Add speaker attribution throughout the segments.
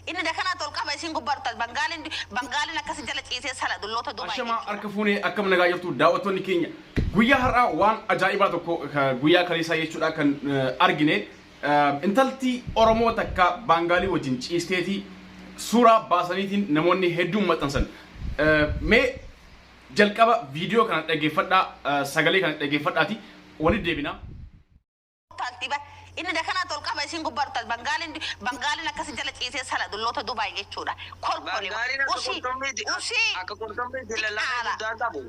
Speaker 1: Inni dakanaa tol qaba isiin gubbaa dhuftan Bangaaliin Bangaaliin akkasi jala ciisee sala dulloota Dubaay
Speaker 2: Ashamaa
Speaker 1: jechuudha.
Speaker 2: harka fuunee akkam nagaa jirtu daawwattoonni keenya guyyaa har'aa waan ajaa'ibaa tokko ka guyyaa kaleessaa jechuudha kan argine intalti Oromoo takka Baangaalii wajjin ciisteeti suuraa baasaniitiin namoonni hedduun maxxansan. Mee jalqaba viidiyoo kana dhaggeeffadhaa sagalee kana dhaggeeffadhaati walitti deebina.
Speaker 1: Taalti bar inni dakanaa tol qaba isiin gubbaa dhuftan Bangaaliin Bangaaliin akkasi jala ciisee sala dulloota Dubaay jechuudha. Kolkole
Speaker 3: Bangaaliin akka
Speaker 1: usii
Speaker 3: qurxummiiti
Speaker 1: usii
Speaker 3: akka qurxummiiti lallafee
Speaker 1: diqaala.
Speaker 3: guddaa qabu.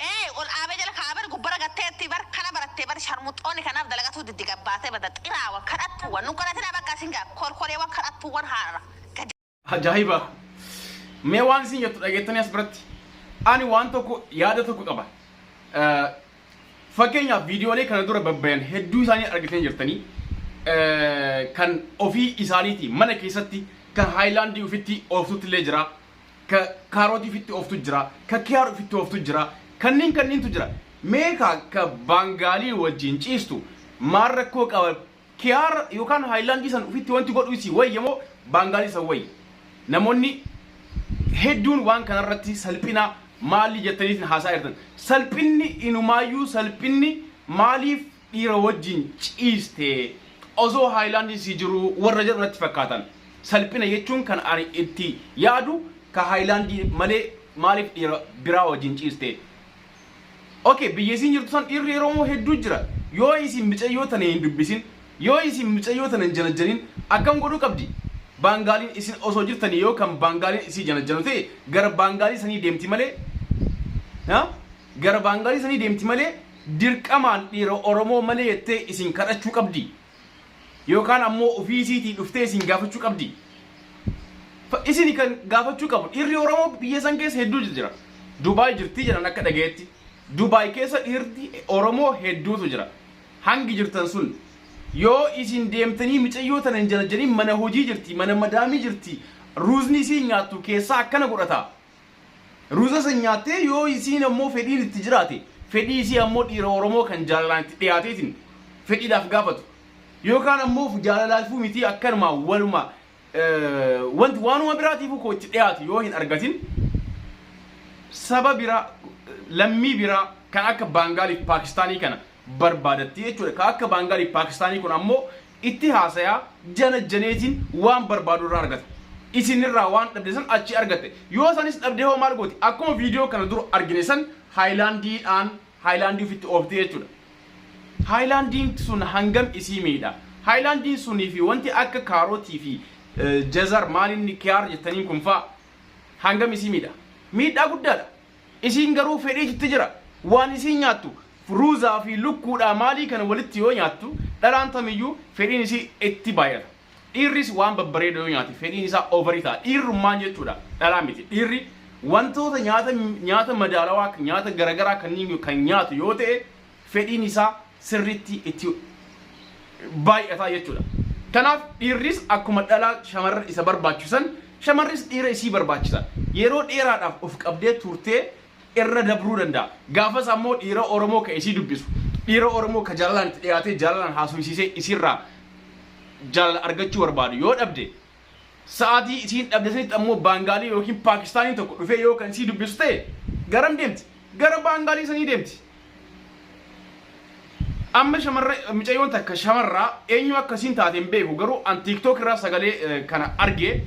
Speaker 1: Ee ol dhaabee jala kaa'aa bar gubbara gatteetti bar kana barattee bar sharmuxoonni kanaaf dalagatuu diddi gabbaatee bada xiraawa kadhattuuwwan nu kadhatinaa bakka isin gaa kolkoleewwan kadhattuuwwan haara gadi.
Speaker 2: Ajaa'iba! Mee waan isin jettu dhageettanii as biratti. Ani waan tokko yaada tokko qaba. Fakkeenyaaf viidiyoolee kana dura babbayan hedduu isaanii argitanii jirtanii kan ofii isaaniiti mana keessatti kan haayilaandii ofitti ooftutti illee jira. Ka kaarootii ofitti ooftu jira. Ka kiyaar ofitti ooftu jira. Kanniin kanniintu jira. Mee ka ka baangaalii wajjin ciistu maal rakkoo qaba Kiyaar yookaan haayilaandii san ufitti wanti godhu isii wayya moo baangaalii san wayya? Namoonni hedduun waan kanarratti salphina maali jettaniitiin haasaa jirtan. Salphinni inumaayyuu salphinni maaliif dhiira wajjin ciiste osoo haayilaandiin sii jiruu warra jedhu natti fakkaatan. Salphina jechuun kan ani itti yaadu ka haayilaandii malee maaliif dhiira biraa wajjin ciiste? Ok biyya isiin jirtu san dhiirri Oromoo hedduu jira yoo isin micayyoo tana hin dubbisin yoo isin micayyoo tana hin janajjanin akkam godhuu qabdi baangaaliin isin osoo jirtanii yoo kan baangaaliin isii janajjanu ta'e gara baangaalii sanii deemti malee ha gara baangaalii sanii deemti malee dirqamaan dhiira Oromoo malee jettee isin kadhachuu qabdi yookaan ammoo ofii isiitii dhuftee isin gaafachuu qabdi. Isin kan gaafachuu qabu dhiirri Oromoo biyya san keessa hedduu jira. Dubaay jirti jedhan akka dhagayetti. Dubaay keessa dhiirri Oromoo hedduutu jira. Hangi jirtan sun yoo isin deemtanii micayyoo tana hin janajjaniin mana hojii jirti, mana madaamii jirti, ruuzni isiin nyaattu keessaa akkana godhata. Ruuza san nyaattee yoo isiin ammoo fedhiin itti jiraate fedhii isii ammoo dhiira Oromoo kan jaalalaan itti dhiyaateetiin fedhiidhaaf gaafatu yookaan ammoo jaalalaafuu mitii akkanuma waluma wanti waanuma biraatiifuu koo itti dhiyaatu yoo hin argatin saba biraa lammii biraa kan akka Baangaaliif Paakistaanii kana barbaadatti jechuudha. Ka akka Baangaaliif Paakistaanii kun ammoo itti haasayaa janajjaneetiin waan barbaadu irraa argata. Isin irraa waan dhabde san achii argatte. Yoo sanis dhabde hoo maal gooti? Akkuma viidiyoo kana dura argine san haayilaandiidhaan haayilaandii ofitti oofte jechuudha. Haayilaandiin sun hangam isii miidha? Haayilaandiin sunii fi wanti akka kaarotii fi jazar maalinni kiyaar jettaniin kun faa hangam isii miidha? Miidhaa guddaadha. Isiin garuu fedhiitu itti jira. Waan isiin nyaattu ruuzaa fi lukkuudhaa maalii kana walitti yoo nyaattu dhalaan tamiyyuu fedhiin isii itti baay'ata. Dhiirris waan babbareedoo yoo nyaate fedhiin isaa overii ta'a. Dhiirrummaan jechuudha dhalaa miti. Dhiirri wantoota nyaata nyaata madaalawaa nyaata garagaraa kanneen kan nyaatu yoo ta'e fedhiin isaa sirriitti itti baay'ataa jechuudha. Kanaaf dhiirris akkuma dhalaa shamarran isa barbaachisan shamarris dhiira isii barbaachisa. Yeroo dheeraadhaaf of qabdee turtee irra dabruu danda'a. Gaafas ammoo dhiira Oromoo ka isii dubbisu, dhiira Oromoo ka jaalalaan itti dhiyaatee jaalalaan haasofsiisee isiirraa jaalala argachuu barbaadu yoo dhabde sa'aatii isiin dhabde sanitti ammoo Baangaalii yookiin Paakistaaniin tokko dhufee yoo kan isii dubbisu ta'e garam deemti? Gara Baangaalii sanii deemti. Amma shamarra micayyoon takka shamarraa eenyu akka isiin taate hin beeku garuu an TikTok irraa sagalee kana arge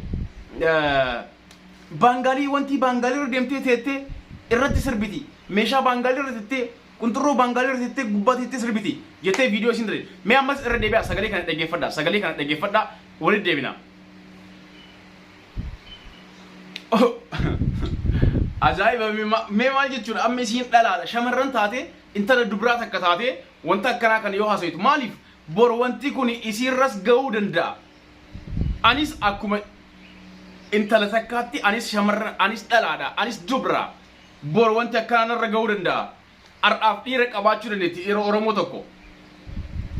Speaker 2: Baangaalii wantii Baangaalii irra deemtee teettee irratti sirbiti meeshaa Baangaalii irra teettee qunxurroo Baangaalii irra teettee gubbaa teettee sirbiti jettee viidiyoo isiin darbe mee ammas irra deebi'aa sagalee kana dhaggeeffadhaa sagalee kana dhaggeeffadhaa walitti deebina. Ajaa'iba mee maal jechuudha amma isiin dhalaadha shamarran taate intala dubraa takka taate wanta akkanaa kana yoo haasawitu maaliif bor wanti kun isiirras ga'uu danda'a. Anis akkuma intala takkaatti anis shamarran anis dhalaadha anis dubra bor wanti akkanaa narra ga'uu danda'a. Har'aaf dhiira qabaachuu dandeetti dhiira Oromoo tokko.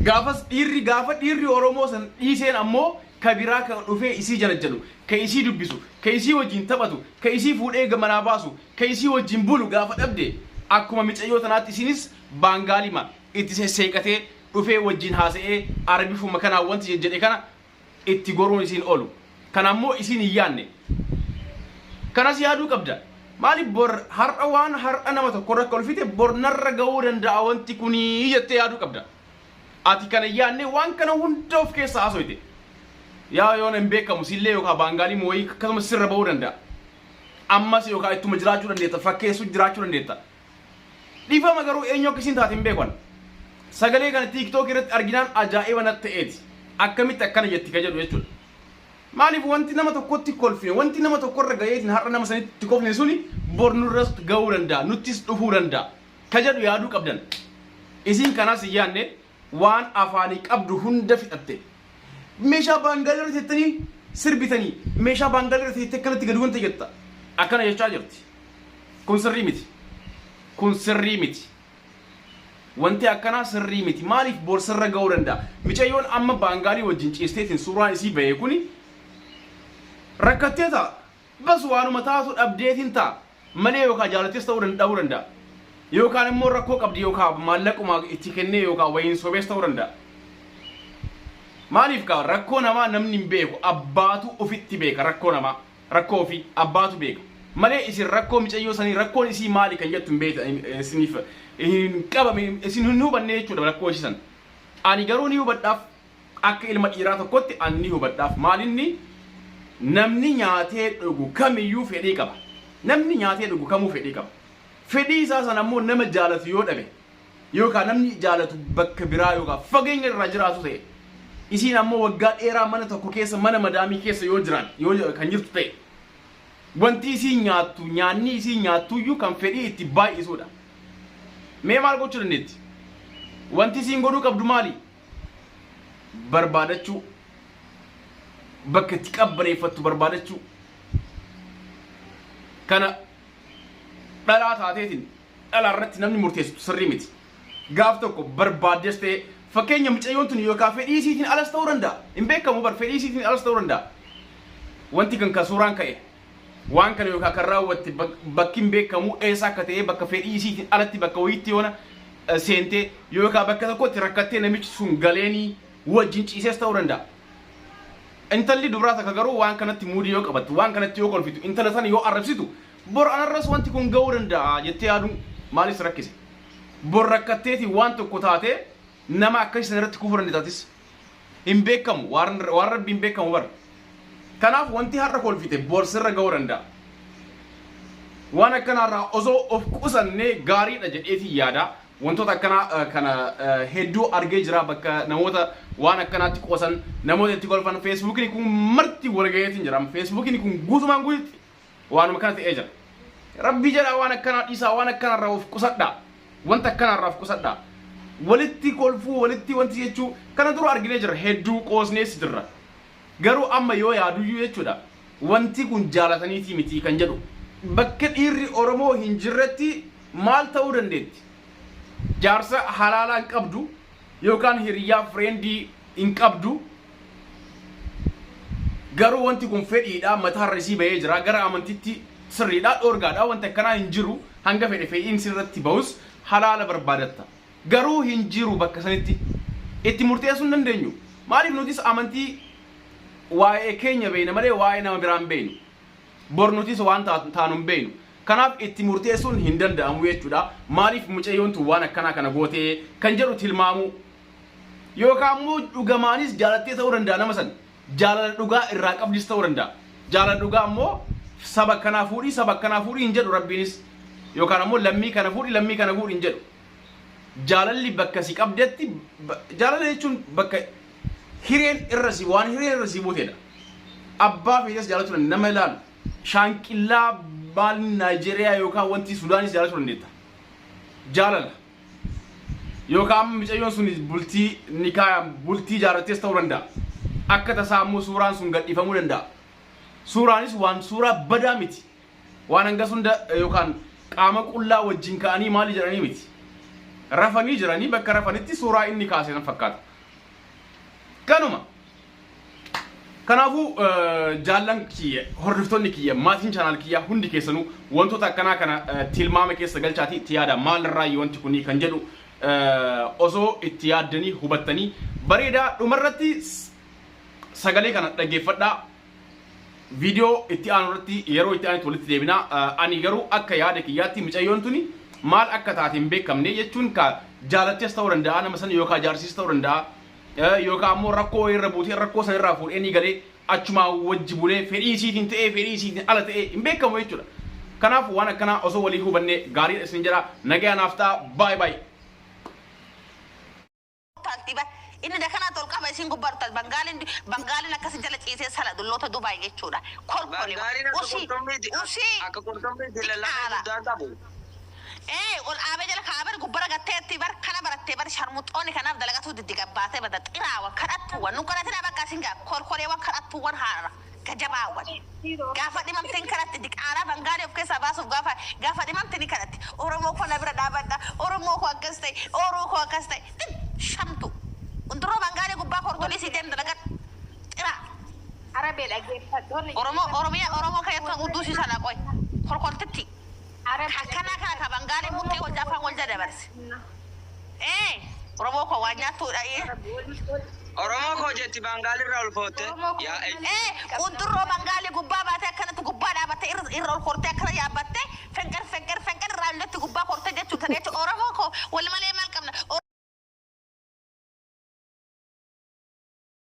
Speaker 2: Gaafas dhiirri gaafa dhiirri Oromoo san dhiiseen ammoo ka biraa ka dhufee isii janajjanu, ka isii dubbisu, ka isii wajjin taphatu, ka isii fuudhee manaa baasu, ka isii wajjin bulu gaafa dhabde akkuma micayyoo tanaatti isinis baangaalima itti sesseeqatee dhufee wajjin haasa'ee arabifuma kanaan wanti jejjedhe kana itti goruun isiin oolu. Kana ammoo isiin hin yaanne. Kanas yaaduu qabda. Maaliif bor har'a waan har'a nama tokkorra kolfite bor narra ga'uu danda'a wanti kunii jettee yaaduu qabda. Ati kana hin yaanne, waan kana hunda of keessaa haasofte. Yaa yoon hin beekamu sillee yookaan baangaalii mooyii akkasumas sirra ba'uu danda'a. Ammas yookaan ittuma jiraachuu dandeetta, fakkeessuu jiraachuu dandeetta. Dhiifama, garuu eenyu akka isiin taate hin beekan. Sagalee kana TikTok irratti arginaan ajaa'iba natti ta'eeti. Akkamitti akkana jetti ka jedhu jechuudha. Maaliif wanti nama tokkotti kolfine, wanti nama tokkorra gaheetiin har'a nama sanitti kolfine suni bor nurras gahuu danda'a, nuttis dhufuu danda'a ka jedhu yaaduu qabdan. Isiin kanas hin yaadne, waan afaanii qabdu hunda fixatte. Meeshaa baangaalii irra teettanii sirbitanii, meeshaa baangaalii irra teettee akkanatti gadi wanta jetta. Akkana jechaa jirti. Kun sirrii miti. Kun sirrii miti. Wanti akkanaa sirrii miti. Maaliif bor sirra gahuu danda'a? Micayyoon amma baangaalii wajjin ciisteetiin suuraan isii bahee kuni rakkattee ta'a. Bas waanuma taatu dhabdeetiin ta'a. Malee yookaan jaalattees ta'uu dhabuu danda'a. Yookaan immoo rakkoo qabdi yookaan maallaquma itti kennee yookaan wayiin sobees ta'uu danda'a. Maaliif kaa rakkoo namaa namni hin beeku, abbaatu ofitti beeka rakkoo namaa. Rakkoo ofii abbaatu beeka. Malee isin rakkoo micayyoo sanii, rakkoon isii maali kan jettu hin beektan, isiniif hin qabame, isin hin hubanne jechuudha rakkoo isii san. Ani garuu ni hubadhaaf, akka ilma dhiiraa tokkotti ani ni hubadhaaf. Maalinni namni nyaatee dhugu kamiyyuu fedhii qaba. Namni nyaatee dhugu kamuu fedhii qaba. Fedhii isaa sana immoo nama jaalatu yoo dhabe yookaan namni jaalatu bakka biraa yookaan fageenya irraa jiraatu ta'e, isiin ammoo waggaa dheeraa mana tokko keessa, mana madaamii keessa yoo jiraan, yoo kan jirtu ta'e, wanti isiin nyaattu, nyaanni isiin nyaattuyyuu kan fedhii itti baay'isuudha. Mee maal gochuu dandeetti? Wanti isiin godhuu qabdu maali? Barbaadachuu. Bakka itti qabbaneeffattu barbaadachuu. Kana dhalaa taateetiin dhalaa irratti namni murteessitu sirrii miti. Gaaf tokko barbaaddes ta'e, fakkeenya mucayyoon tun yookaan fedhii isiitiin alas ta'uu danda'a. Hin beekamu bar, fedhii isiitiin alas ta'uu danda'a. Wanti kan suuraan ka'e waan kana yookaan kan raawwatte bakki hin beekamu eessa akka ta'e, bakka fedhii isiitiin alatti bakka wayiitti yoona seentee yookaan bakka tokkotti rakkattee namichi sun galeenii wajjin ciisees ta'uu danda'a. Intalli dubaraa takka garuu waan kanatti muudii yoo qabattu, waan kanatti yoo kolfitu, intala sana yoo arrabsitu, bor anarras wanti kun ga'uu danda'a jettee yaaduun maalis rakkise? Bor rakkatteetiin waan tokko taatee nama akkasii sana irratti kufuu dandeetaatis. Hin beekamu, waan rabbi hin beekamu bara. Kanaaf wanti har'a kolfite bor sirra ga'uu danda'a. Waan akkanaarraa osoo of qusannee gaariidha jedheetiin yaada. Wantoota akkanaa kana hedduu argee jira, bakka namoota waan akkanaatti qoosan, namoota itti kolfan. Feesbuukiin kun marti walgaheetiin jira. Feesbuukiin kun guutumaan guututti waanuma kana ta'ee jira. Rabbi jedhaa waan akkanaa dhiisaa, waan akkanaarraa of qusadhaa. Wanta akkanaarraa of qusadhaa. Walitti kolfuu, walitti wanti jechuu kana dura arginee jira, hedduu qoosnees jirra. Garuu amma yoo yaaduyyuu jechuudha, wanti kun jaalataniitii miti kan jedhu. Bakka dhiirri Oromoo hin jirretti maal ta'uu dandeetti? Jaarsa halaalaa hin qabdu yookaan hiriyyaa friendii hin qabdu. Garuu wanti kun fedhiidha, mataarra isii bahee jira, gara amantitti sirriidha, dhoorgaadha, wanti akkanaa hin jiru. Hanga fedhe fedhiin sirratti bahus halaala barbaadatta. Garuu hin jiru bakka sanitti. Itti murteessuu hin dandeenyu. Maaliif nutis amantii waa'ee keenya beekna malee waa'ee nama biraa hin beeknu. Bor nutis waan taanu hin beeknu. Kanaaf itti murteessuun hin danda'amu jechuudha. Maaliif mucayyoon tun waan akkanaa kana gootee kan jedhu tilmaamuu. Yookaan immoo dhugamaanis jaalattee ta'uu danda'a nama san. Jaalala dhugaa irraa qabdis ta'uu danda'a. Jaalala dhugaa immoo saba akkanaa fuudhii, saba akkanaa fuudhii hin jedhu rabbiinis. Yookaan ammoo lammii kana fuudhii, lammii kana fuudhii hin jedhu. Jaalalli bakka si qabdetti, jaalala jechuun bakka hireen irra si, waan hireen irra si buutedha. Abbaa feetes jaalachuu dandeetta, nama ilaalu. Shaanqillaa maal Naayijeeriyaa yookaan wanti Sudaanis jaalachuu dandeetta. Jaalala. Yookaan mucayyoon sun bultii nikaayaan bultii ijaarrattees ta'uu danda'a. Akka tasaa immoo suuraan sun gadhiifamuu danda'a. Suuraanis waan suuraa badaa miti. Waan hangas hunda yookaan qaama qullaa wajjin ka'anii maali jedhanii miti. Rafanii jiranii, bakka rafanitti suuraa inni kaase nan fakkaata. Kanuma. Kanaafuu jaallan kiyya, hordoftoonni kiyya, maatiin channel kiyya hundi keessanuu wantoota akkanaa kana tilmaama keessa galchaatii itti yaada. Maalirraa wanti kunii kan jedhu osoo itti yaaddanii hubattanii bareedaa. Dhumarratti sagalee kana dhaggeeffadhaa. Viidiyoo itti aanu irratti, yeroo itti aanutti walitti deebina. Ani garuu akka yaada kiyyaatti mucayyoon tuni maal akka taate hin beekamne, jechuun ka jaalattes ta'uu danda'a nama sana, yookaan jaarsis ta'uu danda'a, yookaan ammoo rakkoo irra buutee rakkoo sana irraa fuudhee ni galee achumaa wajji bulee fedhii isiitiin ta'ee fedhii isiitiin ala ta'ee hin beekamu jechuudha. Kanaaf waan akkanaa osoo walii hubanne gaariidha isin jedha. Nagaa naaf ta'a. Baay'ee baay'ee.
Speaker 1: Talti bar inni dakana tol qaba isin gubbaa dhuftan. Bangaaliin, Bangaaliin akkasi jala ciisee sala dulloota Dubaay jechuudha. Kolkole.
Speaker 3: Bangaaliin akka
Speaker 1: Usii.
Speaker 3: qurxummiiti.
Speaker 1: Usii.
Speaker 3: Akka qurxummiiti lallafee
Speaker 1: Xiqqaara.
Speaker 3: guddaa qabu.
Speaker 1: Ee, ol dhaabee jala kaa'ee gubbara gatteetti bar kana barattee bar sharmuxoonni kanaaf dalagatuu diddi gabbaatee bada xiraawa kadhattuuwwan nu kadhatina bakka isin gaa kolkoleewwan kadhattuuwwan haara gajabaawwan. Gaafa dhimamteen kadhatti diqaalaa Bangaalee of keessaa baasuuf gaafa dhimamte ni kadhatti. Oromoo koo na bira dhaabadha. Oromoo koo akkas ta'e. Oromoo koo akkas ta'e. Shamtu. Unduroo Bangaalee gubbaa kortolii si deem dalagadhu. Xiraa.
Speaker 4: Arabee dhaggeeffadhu.
Speaker 1: Oromoo Oromiyaa Oromoo keessatti udduu si sana qoy. Kolkoltitti.
Speaker 4: Arabee.
Speaker 1: Akkana kana ka Bangaalee murtee wal afaan wal dabarse. Ee, Oromoo koo waan nyaattuudha.
Speaker 3: Oromoo koo jetti Bangaalirraa ulfootte. Yaa
Speaker 1: Ee, undurroo Bangaalee gubbaa baatee akkanatti gubbaa dhaabattee irra ol kortee akkana yaabbattee fenqer fenqer fenqer irraa illetti gubbaa kortee jechuudha. Jechuun Oromoo koo wal malee.